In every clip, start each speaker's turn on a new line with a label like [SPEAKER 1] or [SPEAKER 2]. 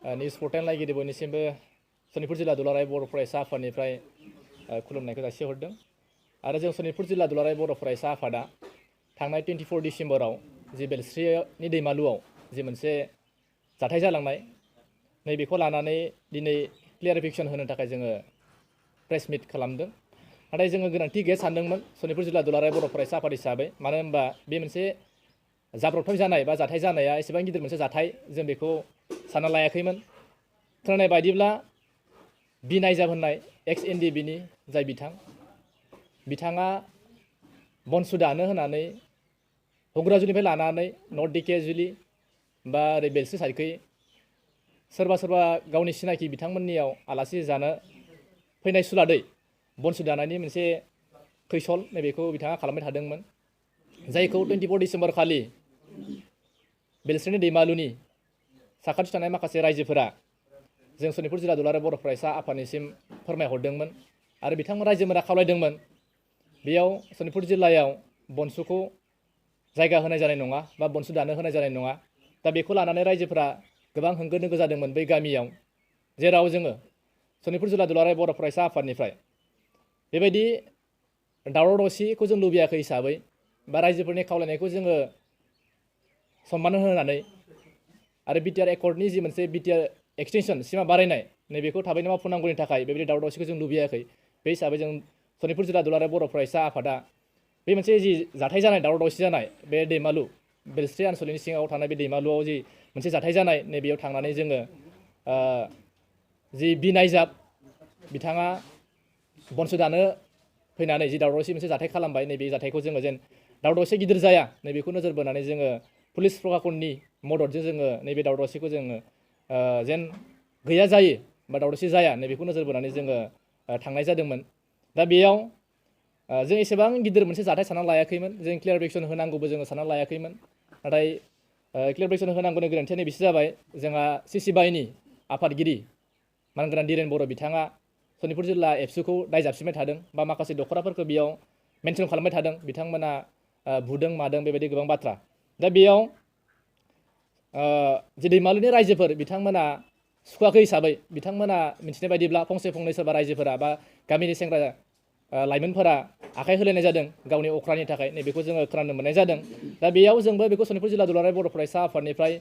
[SPEAKER 1] News portal नायगिरि बयनिसिमबो सनितपुर जिल्ला दुलाराय बर' फरायसा आफादनिफ्राय खुलुमनायखौ जासिहरदों आरो जों सनितपुर जिल्ला दुलाराय बर' फरायसा आफादा थांनाय 24 डिसेम्बराव जि बेलस्रिनि दैमालुआव जि मोनसे जाथाय जालांनाय नैबेखौ लानानै दिनै क्लियारिफिकेसन होनो थाखाय जोङो प्रेस मिट खालामदों। नाथाय जोङो गोनांथि गैया सानदोंमोन सनितपुर जिल्ला दुलाराय बर' फरायसा आफाद हिसाबै, मानो होनबा बे मोनसे जाब्रबथाय जानाय बा जाथाय जानाया एसेबां गिदिर मोनसे जाथाय जों बेखौ सानना लायाखैमोन। खोनानाय बायदिब्ला बि नायजाब होननाय एक्स एनडिएफबि जाय बिथाङा बनसु दानो होनानै हुग्राजुलिनिफ्राय लानानै नर्थ दिकेजुलि बा ओरै बेलस्रि साइडखै सोरबा गावनि सिनाखि बिथांमोननियाव आलासि जानो फैनाय सुलादै बनसु दानायनि मोनसे खैसल नैबेखौ बिथाङा खालामबाय थादोंमोन, जायखौ 24 डिसेम्बर खालि बेलस्रिनि दैमालुनि साखाथि थानाय माखासे रायजोफोरा जों सनितपुर जिल्ला दुलाराय बर' फरायसा आफादनिसिम फोरमायहरदोंमोन आरो बिथांमोन रायजोफोरा खावलायदोंमोन बेयाव सनितपुर जिल्लायाव बनसुखौ जायगा होनाय जानाय नङा बा बनसु दानो होनाय जानाय नङा। दा बेखौ लानानै रायजोफोरा गोबां होंगो दोंगो जादोंमोन बै गामियाव, जेराव जोङो सनितपुर जिल्ला दुलाराय बर' फरायसा आफादनिफ्राय बेबायदि दावराव दावसिखौ जों लुबैयाखै हिसाबै बा रायजोफोरनि खावलायनायखौ जोङो सनमान होनानै आरो बिटिआर एकर्डनि जि मोनसे बिटिआर एक्सटेनसन सिमा बारायनाय नैबेखौ थाबैनो मावफुंनांगौनि थाखाय बेबायदि दावराव दावसिखौ जों लुबैयाखै। बे हिसाबै जों सनितपुर जिल्ला दुलाराय बर' फरायसा आफादा बे मोनसे जि जाथाय जानाय दावराव दावसि जानाय बे दैमालु बेलस्रि आनसलिकनि सिङाव थानाय बे दैमालुआव जि मोनसे जाथाय जानाय नैबेयाव थांनानै जोङो जि बि नायजाब बिथाङा बनसु दानो फैनानै जि दावराव दावसि मोनसे जाथाय खालामबाय, नैबे जाथायखौ जोङो जेन दावराव दावसि गिदिर जाया नैबेखौ नोजोर बोनानै जोङो पुलिस प्रशासननि मददजों जोङो नैबे दावराव दावसिखौ जोङो जेन गैया जायो बा दावराव दावसि जाया नैबेखौ नोजोर बोनानै जोङो थांनाय जादोंमोन। दा बेयाव जों एसेबां गिदिर मोनसे जाथाय सानना लायाखैमोन, जों क्लियारिफिकेसन होनांगौबो जोङो सानना लायाखैमोन। नाथाय क्लियारिफिकेसन होनांगौनि गोनांथिया नैबेसो जाबाय, जोंहा सिसि बाइनि आफादगिरि मानगोनां दिरेन बर' बिथाङा सनितपुर जिल्ला एबसुखौ दाय जाबसिनबाय थादों बा माखासे दख'राफोरखौ बेयाव मेनसन खालामबाय थादों, बिथांमोना बुदों मादों बेबायदि गोबां बाथ्रा। दा बेयाव जि दैमालुनि रायजोफोर बिथांमोना सुखुवाखै हिसाबै बिथांमोना मिथिनाय बायदिब्ला फंसे फंनै सोरबा रायजोफोरा बा गामिनि सेंग्रा लाइमोनफोरा आखाइ होलायनाय जादों गावनि अख्रानि थाखाय, नैबेखौ जोङो खोनानो मोननाय जादों। दा बेयाव जोंबो बेखौ सनितपुर जिल्ला दुलाराय बर' फरायसा आफादनिफ्राय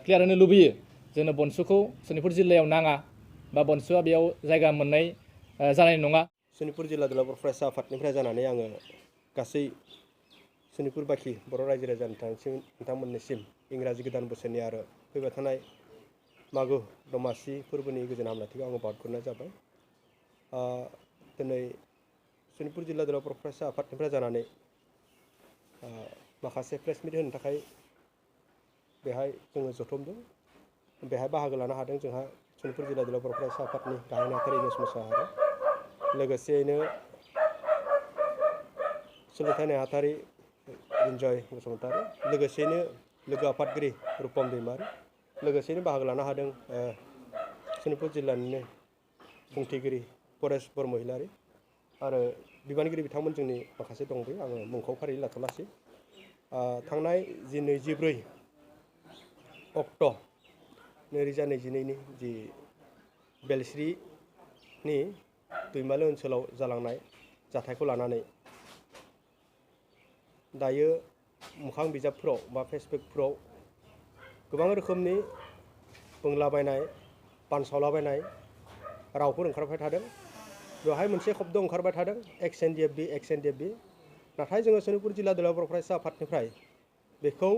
[SPEAKER 1] क्लियार होनो लुबैयो, जोंनो बनसुखौ सनितपुर जिल्लायाव नाङा बा बनसुआ बेयाव जायगा मोननाय जानाय नङा।
[SPEAKER 2] सनितपुर जिल्ला दुलाराय बर' फरायसा आफादनिफ्राय जानानै आङो गासै सनितपुरबासि बर' रायजो राजा नोंथांमोननिसिम इंराजि गोदान बोसोरनि आरो फैबाय थानाय मागो दमासि फोरबोनि गोजोन हामलायथिखौ आङो बावहरग्रोनाय जाबाय। दिनै सनितपुर जिल्ला दुलाराय बर' फरायसा आफादनिफ्राय जानानै माखासे प्रेस मिट होनो थाखाय बेहाय जोङो जथुमदों। बेहाय बाहागो लानो हादों जोंहा सनितपुर जिल्ला दुलाराय बर' फरायसा आफादनि गाहाय नेहाथारि इनेस मोसाहारि, लोगोसेयैनो सोलोंथाइ नेहाथारि रिन्जय बसुमतारी, लोगोसेयैनो लोगो आफादगिरि रुपम दैमारि, लोगोसेयैनो बाहागो लानो हादों सनितपुर जिल्लानिनो बुंथिगिरि परेश बरमहिलारि आरो बिबानगिरि बिथांमोन जोंनि माखासे दं, बे आङो मुंखौ फारियै लाथ'लासै। थांनाय जि 24 अक्ट' 2022नि जि बेलस्रिनि दैमालु ओनसोलाव जालांनाय जाथायखौ लानानै दायो मोखां बिजाबफोराव बा फेसबुकफोराव गोबां रोखोमनि बुंलाबायनाय बानसावलाबायनाय रावफोर ओंखारबाय थादों। बेवहाय मोनसे शब्द ओंखारबाय थादों एक्स एनडिएफबि। नाथाय जोङो सनितपुर जिल्ला दुलाराय बर' फरायसा आफादनिफ्राय बेखौ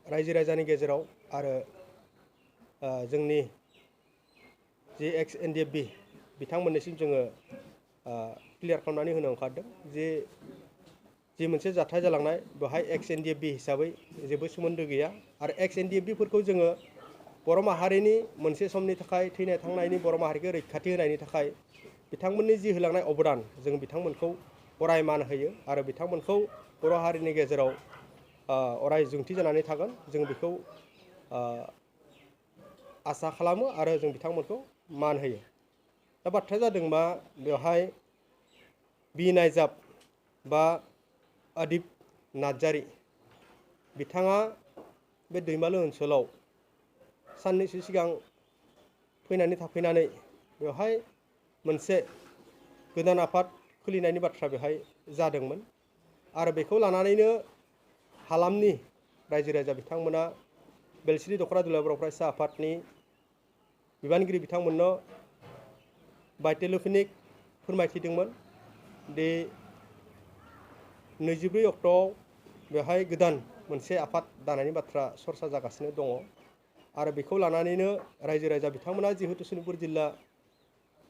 [SPEAKER 2] रायजो राजानि गेजेराव आरो जोंनि जि एक्स एनडिएफबि बिथांमोननिसिम जोङो क्लियार खालामनानै होनो ओंखारदों जि मोनसे जाथाय जालांनाय बेवहाय एक्स एनडिएफबि हिसाबै जेबो सोमोन्दो गैया आरो एक्स एनडिएफबिफोरखौ जोङो बर' माहारिनि मोनसे समनि थाखाय थैनाय थांनायनि बर' माहारिखौ रैखाथि होनायनि थाखाय बिथांमोननि जि होलांनाय अबदान जों बिथांमोनखौ अराय मान होयो आरो बिथांमोनखौ बर' हारिनि गेजेराव अराय जोंथि जानानै थागोन, जों बेखौ आसा खालामो आरो जों बिथांमोनखौ मान होयो। दा बाथ्राया जादों मा, बेवहाय बि नायजाब बा आदिब नार्जारि बिथाङा बे दैमालु ओनसोलाव साननैसो सिगां फैनानै थाफैनानै बेवहाय मोनसे गोदान आफाद खुलिनायनि बाथ्रा बेवहाय जादोंमोन आरो बेखौ लानानैनो हालामनि रायजो राजा बिथांमोना बेलस्रि दख'रा दुलाराय बर' फरायसा आफादनि बिबानगिरि बिथांमोननो बायटेलेफनिक फोरमायथिदोंमोन दि 24 अक्ट'आव बेवहाय गोदान मोनसे आफाद दानायनि बाथ्रा सरसा जागासिनो दङ आरो बेखौ लानानैनो रायजो राजा बिथांमोना जिहेतु सनितपुर जिल्ला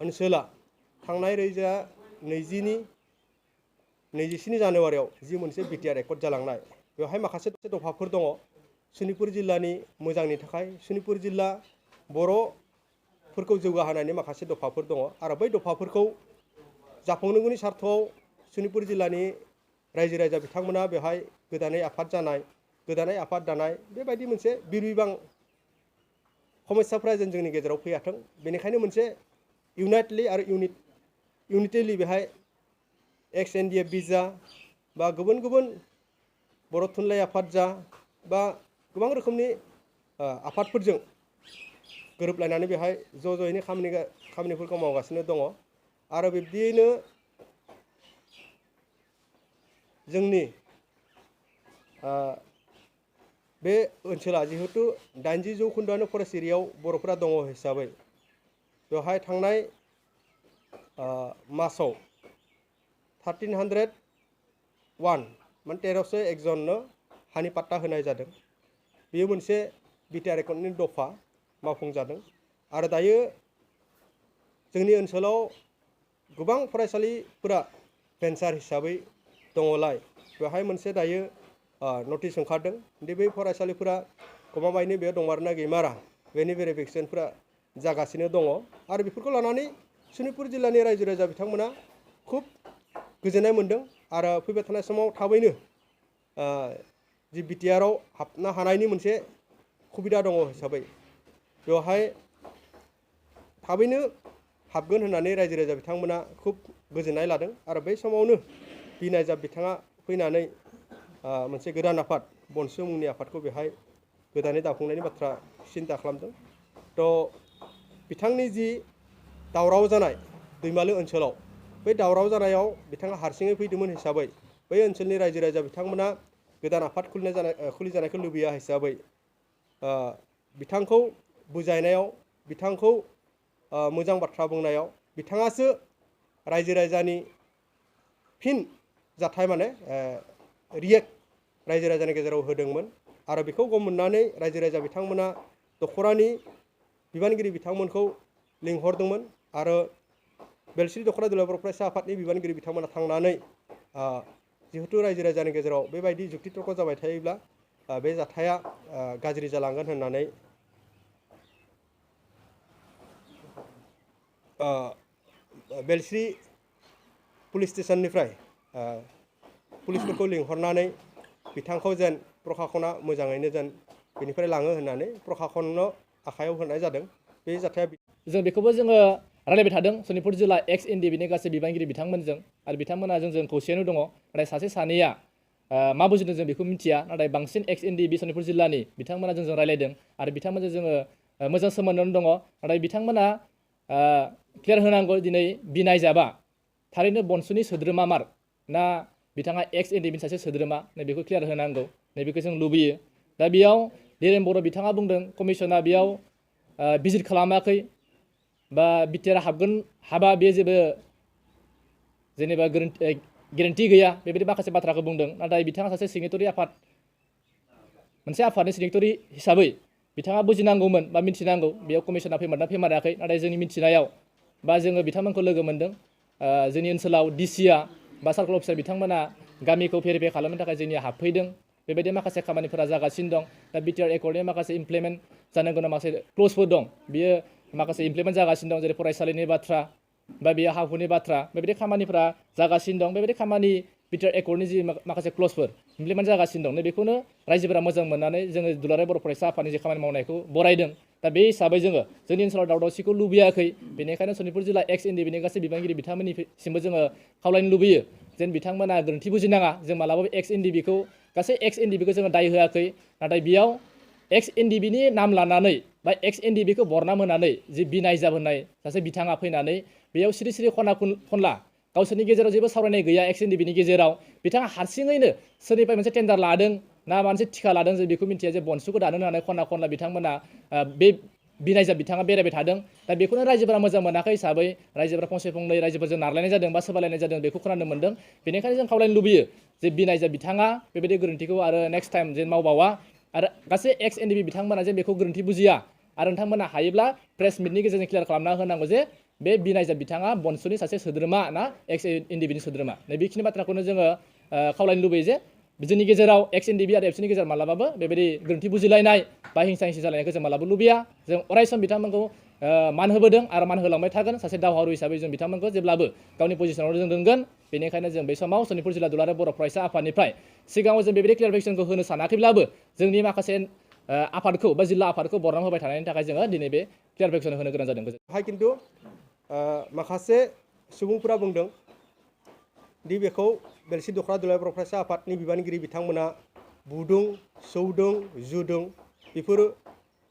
[SPEAKER 2] ओनसोला थांनाय 27 जानुवारियाव जि मोनसे बिटिआर एकर्ड जालांनाय बेवहाय माखासे दफाफोर दङ सनितपुर जिल्लानि मोजांनि थाखाय सनितपुर जिल्ला बर'फोरखौ जौगाहोनायनि माखासे दफाफोर दङ आरो बै दफाफोरखौ जाफुंनांगौनि सार्थआव सनितपुर जिल्लानि रायजो राजा बिथांमोना बेवहाय गोदानै आफाद जानाय गोदानै आफाद दानाय बेबायदि मोनसे बिरबिबां समस्याफ्रा जोंनि गेजेराव फैयाथों बेनिखायनो मोनसे इउनाइटलि आरो इउनिटिलि बेहाय XNDF बिजा बा गुबुन गुबुन बर' थुनलाइ आफाद जा बा गोबां रोखोमनि आफादफोरजों गोरोबलायनानै बेहाय ज'यैनो खामानिफोरखौ मावगासिनो दङ आरो बिब्दियैनो जोंनि बे ओनसोला जिहेतु 80% फरेस्ट एरियायाव बर'फोरा दङ हिसाबै बेवहाय थांनाय मासाव 1301 माने 1301 जननो हानि पाट्टा होनाय जादों बेयो मोनसे बिटिआर एकर्डनि दफा मावफुंजादों आरो दायो जोंनि ओनसोलाव गोबां फरायसालिफोरा भेन्सार हिसाबै दङलाय बेवहाय मोनसे दायो नटिस ओंखारदों दि बै फरायसालिफोरा गमामायैनो बेयाव दंमारोना गैमारा बेनि भेरिफिकेसनफोरा जागासिनो दङ आरो बेफोरखौ लानानै सनितपुर जिल्लानि रायजो राजा बिथांमोना खुब गोजोननाय मोन्दों आरो फैबाय थानाय समाव थाबैनो जि बिटिआरआव हाबनो हानायनि मोनसे सुबिदा दङ हिसाबै बेवहाय थाबैनो हाबगोन होननानै रायजो राजा बिथांमोना खुब गोजोननाय लादों आरो बै समावनो बि नायजाब बिथाङा फैनानै मोनसे गोदान आफाद बनसु मुंनि आफादखौ बेहाय गोदानै दाफुंनायनि बाथ्रा सिन्था खालामदों थ' बिथांनि जि दावराव जानाय दैमालु ओनसोलाव बै दावराव जानायाव बिथाङा हारसिङै फैदोंमोन हिसाबै बै ओनसोलनि रायजो राजा बिथांमोना गोदान आफाद खुलिजानायखौ लुबैया हिसाबै बिथांखौ बुजायनायाव बिथांखौ मोजां बाथ्रा बुंनायाव बिथाङासो रायजो राजानि फिन जाथाय माने रियेक्ट रायजो राजानि गेजेराव होदोंमोन आरो बेखौ गम मोननानै रायजो राजा बिथांमोना दख'रानि बिबानगिरि बिथांमोनखौ लिंहरदोंमोन आरो बेलस्रि दख'रा दुलाराय बर' फरायसा आफादनि बिबानगिरि बिथांमोना थांनानै जिहेतु रायजो राजानि गेजेराव बेबायदि जुक्ति तर्क जाबाय थायोब्ला बे जाथाया गाज्रि जालांगोन होननानै बेलस्रि पुलिस स्टेशननिफ्राय पुलिसफोरखौ लिंहरनानै बिथांखौ जेन प्रखाखना मोजाङैनो जेन बेनिफ्राय लाङो होननानै प्रखाखननो आखायाव होनाय जादों बे जाथाया
[SPEAKER 1] जों बेखौबो जोङो रायलायबाय थादों सनितपुर जिल्ला XNDBनि गासै बिबानगिरि बिथांमोनजों आरो बिथांमोना जोंजों खौसेयानो दङ नाथाय सासे सानैया मा बुजिदों जों बेखौ मिथिया नाथाय बांसिन XNDB सनितपुर जिल्लानि बिथांमोना जोंजों रायलायदों आरो बिथांमोनजों जोङो मोजां सोमोन्दो दङ नाथाय बिथांमोना क्लियार होनांगौ दिनै बिनायजाबा थारैनो बनसुनि सोद्रोमा मार ना बिथाङा XNDBनि सासे सोद्रोमा नैबेखौ क्लियार होनांगौ नैबेखौ जों लुबैयो दा बेयाव धीरेन बर' बिथाङा बुंदों कमिसना बेयाव भिजिट खालामाखै बा बिटिआर हाबा बे जेबो जेनेबा गेरेन्टि गैया बेबायदि माखासे बाथ्राखौ बुंदों नाथाय बिथाङा सासे सिगनेटरि आफाद मोनसे आफादनि सिगनेटरि हिसाबै बिथाङा बुजिनांगौमोन बा मिथिनांगौ बेयाव कमिसना फैमारना फैमाराखै नाथाय जोंनि मिथिनायाव बा जोङो बिथांमोनखौ लोगो मोन्दों जोंनि ओनसोलाव डिसिआ बा सार्कल अफिसार बिथांमोना गामिखौ भेरिफाइ खालामनो थाखाय जोंनिया हाबफैदों बेबायदि माखासे खामानिफोरा जागासिनो दं दा बिटिआर एकर्डनि माखासे इमप्लिमेन्ट जानो गोनां माखासे क्लजफोर दं बियो माखासे इमप्लिमेन्ट जागासिनो दं जेरै फरायसालिनि बाथ्रा बा बेयो हा हुनि बाथ्रा बेबायदि खामानिफोरा जागासिनो दं बेबायदि खामानि बिटिआर एकर्डनि जि माखासे क्लजफोर इमप्लिमेन्ट जागासिनो दं नैबेखौनो रायजोफोरा मोजां मोननानै जोङो दुलाराय बर' फरायसा आफादनि जे खामानि मावनायखौ बरायदों दा बे हिसाबै जोङो जोंनि ओनसोलाव दावराव-दावसिखौ लुबैयाखै बेनिखायनो सनितपुर जिल्ला XNDBनि गासै बिबानगिरि बिथांमोननिसिमबो जोङो खावलायनो लुबैयो जेन बिथांमोना गोरोन्थि बुजिनाङा जों मालाबाबो गासै XNDBखौ जोङो दाय होआखै नाथाय बेयाव XNDBनि नाम लानानै बा एक्स एनडिबिखौ बरनाम होनानै जि बिनायजाब होननाय सासे बिथाङा फैनानै बेयाव सिरि सिरि खना खनला गावसोरनि गेजेराव जेबो सावरायनाय गैया एक्स एनडिबिनि गेजेराव बिथाङा हारसिङैनो सोरनिफ्राय मोनसे टेन्डार लादों ना मोनसे थिखा लादों जों बेखौ मिथिया जे बनसुखौ दानो होननानै खना खनला बिथांमोना बे बिनायजाब बिथाङा बेरायबाय थादों दा बेखौनो रायजोफोरा मोजां मोनाखै हिसाबै रायजोफोरा फंसे फंनै रायजोफोरजों नारलायनाय जादों बा सोबालायनाय जादों बेखौ खोनानो मोन्दों बेनिखायनो जों खावलायनो लुबैयो जे बिनायजाब बिथाङा बेबायदि गोरोन्थिखौ आरो नेक्स्ट टाइम जे मावबावा आरो गासै एक्स एनडिबि बिथांमोना जे बेखौ गोरोन्थि बुजिया आरो नोंथांमोना हायोब्ला प्रेस मिटनि गेजेरजों क्लियार खालामना होनांगौ जे बे बिनायजाब बिथाङा बनसुनि सासे सोद्रोमा ना एक्स एनडिबिनि सोद्रोमा नैबेखिनि बाथ्राखौनो जोङो खावलायनो लुबैयो जे जोंनि गेजेराव एक्स एनडिबि आरो एबसुनि गेजेराव मालाबाबो बेबायदि गोरोन्थि बुजिलायनाय बा हिंसा हिंसि जालायनायखौ जों मालाबाबो लुबैया जों अरायसम बिथांमोनखौ मान होबोदों आरो मान होलांबाय थागोन सासे दावहारु हिसाबै जों बिथांमोनखौ जेब्लाबो गावनि पजिशनाव जों दोनगोन बेनिखायनो जों बे समाव सनितपुर जिल्ला दुलाराय बर' फरायसा आफादनिफ्राय सिगाङाव जों बेबायदि क्लियारिफिकेसनखौ होनो सानाखैब्लाबो जोंनि माखासे आफादखौ बा जिल्ला आफादखौ बरनाम होबाय थानायनि थाखाय जोङो दिनै बे क्लियारिफिकेसन होनो गोनां जादों
[SPEAKER 2] बेहाय खिन्थु माखासे सुबुंफोरा बुंदों दि बेखौ बेलसि दख'रा दुलाराय बर' फरायसा आफादनि बिबानगिरि बिथांमोना बुदों सौदों जुदों बेफोरो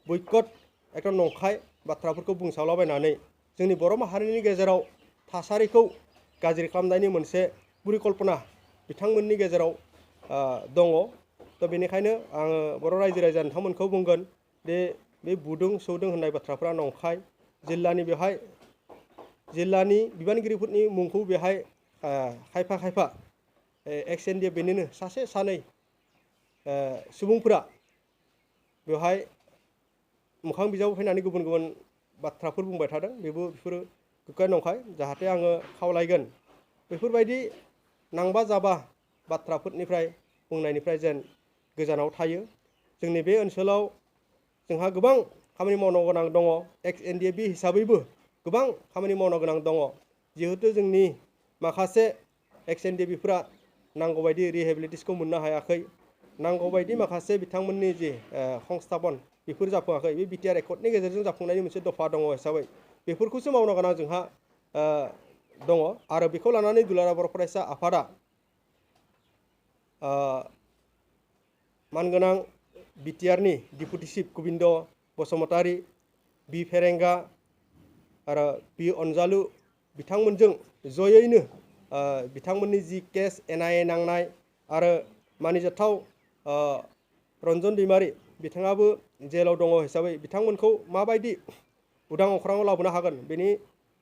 [SPEAKER 2] बैकट एकदम नंखाय बाथ्राफोरखौ बुंसावलाबायनानै जोंनि बर' माहारिनि गेजेराव थासारिखौ गाज्रि खालामनायनि मोनसे परिकल्पना बिथांमोननि गेजेराव दङ थ' बेनिखायनो आङो बर' रायजो राजा नोंथांमोनखौ बुंगोन दे बे बुदों सौदों होननाय बाथ्राफ्रा नंखाय जिल्लानि बिबानगिरिफोरनि मुंखौ बेहाय खायफा खायफा एक्स एनडिएफ बेनिनो सासे सानै सुबुंफोरा बेवहाय मोखां बिजाबाव फैनानै गुबुन गुबुन बाथ्राफोर बुंबाय थादों बेफोरो गोग्गाय नंखाय जाहाथे आङो खावलायगोन बेफोरबायदि नांबा जाबा बाथ्राफोरनिफ्राय बुंनायनिफ्राय जेन गोजानाव थायो जोंनि बे ओनसोलाव जोंहा गोबां खामानि मावनो गोनां दङ एक्स एनडिएफ हिसाबैबो गोबां खामानि मावनो गोनां दङ जिहेतु जोंनि माखासे एक्स एनडिएफफोरा नांगौबायदि रिहेबिलिटेसनखौ मोननो हायाखै नांगौबायदि माखासे बिथांमोननि जि संस्थापन बेफोर जाफुङाखै बे बिटिआर एकर्डनि गेजेरजों जाफुंनायनि मोनसे दफा दङ हिसाबै बेफोरखौसो मावनो गोनां जोंहा दङ आरो बेखौ लानानै दुलाराय बर' फरायसा आफादा मानगोनां बिटिआरनि डिपुटि चिफ गबिन्द बसुमतारी बि फेरेंगा आरो बि अनजालु बिथांमोनजों जयैनो बिथांमोननि जि केस एनआइए नांनाय आरो मानिजाथाव रन्जन दैमारि बिथाङाबो जेलाव दङ हिसाबै बिथांमोनखौ माबायदि उदां अख्राङाव लाबोनो हागोन बेनि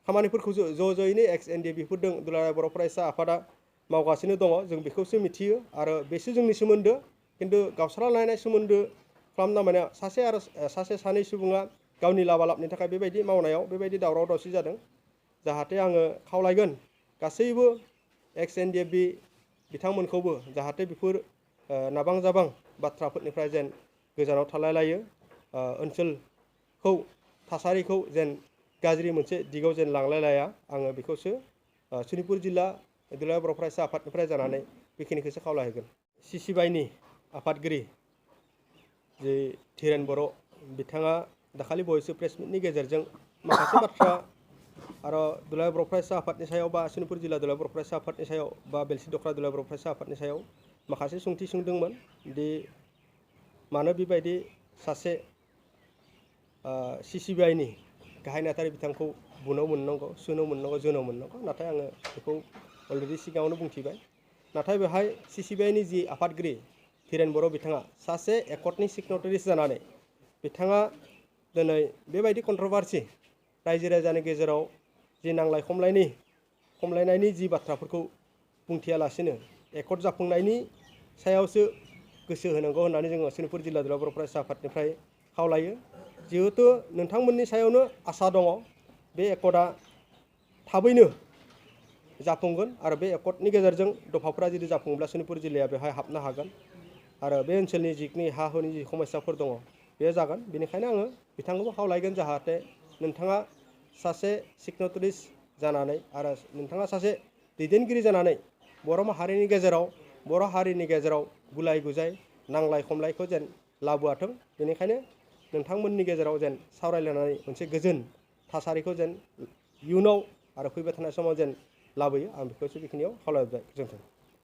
[SPEAKER 2] खामानिफोरखौ ज'यैनो एक्स एनडिएफफोरजों दुलाराय बर' फरायसा आफादा मावगासिनो दङ जों बेखौसो मिथियो आरो बेसो जोंनि सोमोन्दो खिन्थु गावस्रालायनाय सोमोन्दो खालामना माने सासे सानै सुबुङा गावनि लाबालाबनि थाखाय बेबायदि मावनायाव बेबायदि दावराव दावसि जादों जाहाथे आङो खावलायगोन गासैबो एक्स एनडिएफ बिथांमोनखौबो जाहाथे बेफोर नाबां जाबां बाथ्राफोरनिफ्राय जेन गोजानाव थालायलायो ओनसोलखौ थासारिखौ जेन गाज्रि मोनसे दिगाव जेन लांलायलाया आङो बेखौसो सनितपुर जिल्ला दुलाराय बर' फरायसा आफादनिफ्राय जानानै बेखिनिखौसो खावलायहोगोन सिसिबाइनि आफादगिरि जे धीरेन बर' बिथाङा दाखालि बावैसो प्रेस मिटनि गेजेरजों माखासे बाथ्रा आरो दुलाराय बर' फरायसा आफादनि सायाव बा सनितपुर जिल्ला दुलाराय बर' फरायसा आफादनि सायाव बा बेलसि दख'रा दुलाराय बर' फरायसा आफादनि सायाव माखासे सोंथि सोंदोंमोन दि मानो बेबायदि सासे सिसिबिआइनि गाहाय नेहाथारि बिथांखौ बुनो मोननांगौ सुनो मोननांगौ जोनो मोननांगौ नाथाय आङो बेखौ अलरेडि सिगाङावनो बुंथिबाय नाथाय बेवहाय सिसिबिआइनि जि आफादगिरि धीरेन बर' बिथाङा सासे एकर्डनि सिगनेटारिस जानानै बिथाङा दिनै बेबायदि कन्ट्रभारसि रायजो राजानि गेजेराव जि नांलाय खमलायनायनि जि बाथ्राफोरखौ बुंथियालासिनो एकर्ड जाफुंनायनि सायावसो गोसो होनांगौ होननानै जोङो सनितपुर जिल्ला दुलाराय बर' फरायसा आफादनिफ्राय खावलायो जिहेतु नोंथांमोननि सायावनो आसा दङ बे एकर्डआ थाबैनो जाफुंगोन आरो बे एकर्डनि गेजेरजों दफाफोरा जुदि जाफुङोब्ला सनितपुर जिल्लाया बेवहाय हाबनो हागोन आरो बे ओनसोलनि जिखिनि हा हुनि जि समस्याफोर दङ बे जागोन बेनिखायनो आङो बिथांखौबो खावलायगोन जाहाथे नोंथाङा सासे सिगनेटारिस जानानै आरो नोंथाङा सासे दैदेनगिरि जानानै बर' हारिनि गेजेराव गुलाय गुजाय नांलाय खमलायखौ जेन लाबोआथों बेनिखायनो नोंथांमोननि गेजेराव जेन सावरायलायनानै मोनसे गोजोन थासारिखौ जेन इयुनाव आरो फैबाय थानाय समाव जेन लाबोयो आं बेखौसो बेखिनियाव खावलायबाय गोजोन्थों।